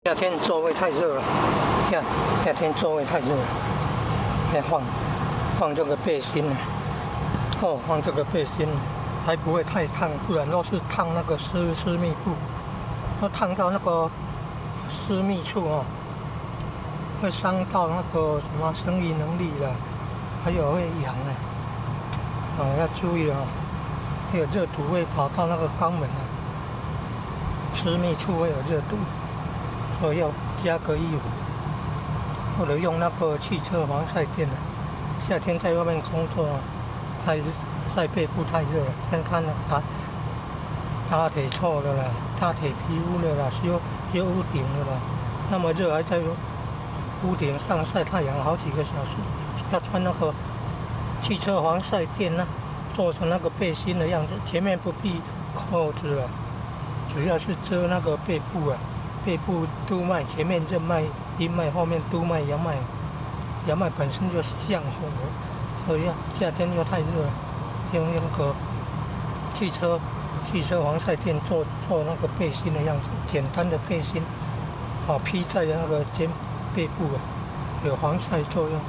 夏天座位太熱了，夏天座位太熱了，要換換這個背心呢。哦，換這個背心還不會太燙，不然若是燙那個私密部，那燙到那個私密處哦，會傷到那個什麼生育能力了，還有會癢呢。哦，要注意哦，還有熱毒會跑到那個肛門啊，私密處會有熱毒。所以要加個衣服，或者用那個汽車防曬墊。夏天在外面工作，太曬背部太熱了，看看打鐵臭的啦，打鐵皮膚的啦，修修屋頂的啦，那麼熱還在屋頂上曬太陽好幾個小時，要穿那個汽車防曬墊呢，做成那個背心的樣子，前面不必扣子了，主要是遮那個背部啊。背部督脈，前面任脈、陰脈，後面督脈、陽脈。陽脈本身就是向火，所以夏天又太熱了，用那個汽車防曬墊做做那個背心的樣子，簡單的背心，好披在那個肩背部啊，有防曬作用。